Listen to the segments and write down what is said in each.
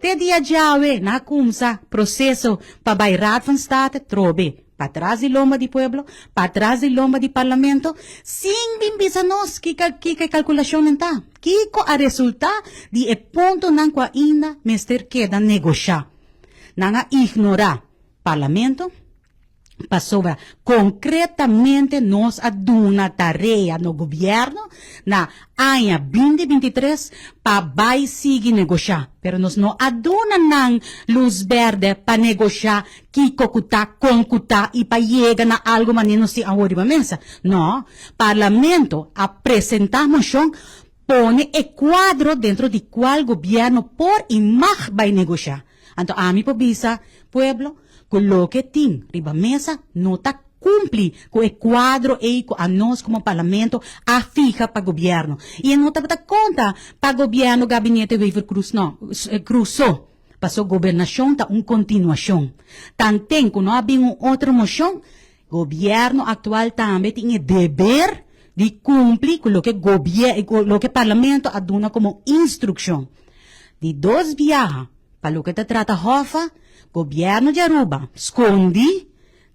Te dia djawe nan a kumsa proseso pa bai Raad van State trobe patras di lomba di pueblo, patras di lomba di Parlamento, sin bin bisa nos kiko kiko e kalkulashonnan ta, kiko a resultá di e puntonan ku ainda mester keda negoshá. Nan a ignorá Parlamento. Pasobra konkretamente nos a duna tarea no gobierno na aña 2023 pa bai sigui negoshá, pero nos no a duna nan lus berde pa negoshá kiko ku ta, kon ku ta i pa yega na algu manera nos tin awor riba mesa. No, Parlamento a presentá moshon pone e kuadro dentro di kual gobierno por i mag bai negoshá. Anto ami por bisa pueblo ku loke tin riba mesa no ta kumpli ku e kuadro ei ku anos komo parlamento a fiha pa gobièrnu. I e no tabata konta pa gobièrnu gabinete Wever-Croes no, Croes so, paso gobernashon ta un kontinuashon. Tanten ku no a bin un otro moshon, gobièrnu aktual tambe tin e deber di kumpli ku loke gobiè loke parlamento a duna komo instrukshon. Di dos biaha pa loke ta trata Hoffa, gobièrnu di Aruba skondi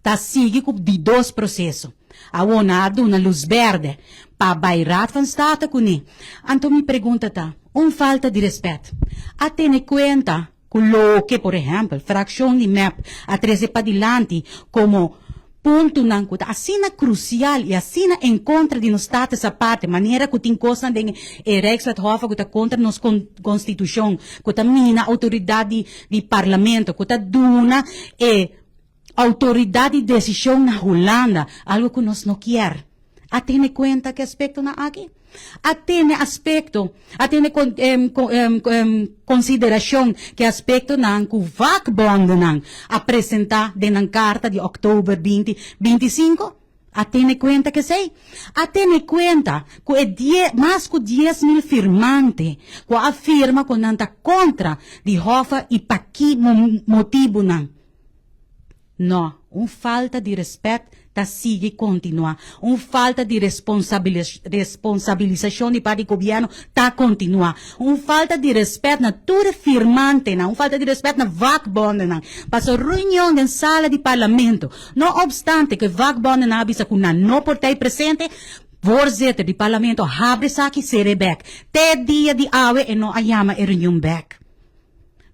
ta sigui ku di dos proseso. Awor nan a duna lus bèrdè pa bai Raad van State kuné. Anto mi pregunta ta, un falta di rèspèt a tene kuenta ku loke por ehèmpel frakshon di mep a trese padilanti komo puntonan ku ta asina krusial i asina en kontra di nos status aparte, manera ku tin kosnan den e Rijkswet Hoffa ku ta kontra nos konstitushon, ku ta mina outoridat di parlamento, ku ta duna e outoridat di desishon na Hulanda, algu ku nos no kier. A tene kuenta ku e aspektonan aki? A tene aspekto, a tene konsiderashon ku e aspektonan ku vakbondennan a presentá den nan karta di òktober 2025? A tene kuenta ku esei? A tene kuenta ku e die, mas ku 10,000 firmante ku a firma ku nan ta kontra di Hoffa i pa ki motibunan? No, un falta di respet ta sigui continua. Un falta di responsabilisacion di parti di gobierno ta continua. Un falta di respet na tur e firmantenan, un falta di respet na vakbondennan. Pasobra reunion den sala di parlamento, no obstante cu e vakbondennan a bisa cu nan no por ta ei presente, voorzitter di parlamento a habri esaki cera e bek. Te dia di awe e no a yama e reunion bek.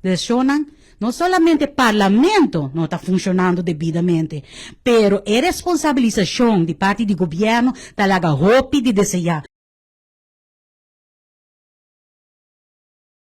Desionan, no solamente Parlamento no ta funcionando debidamente, pero e responsabilisacion di parti di Gobierno ta laga hopi di desea.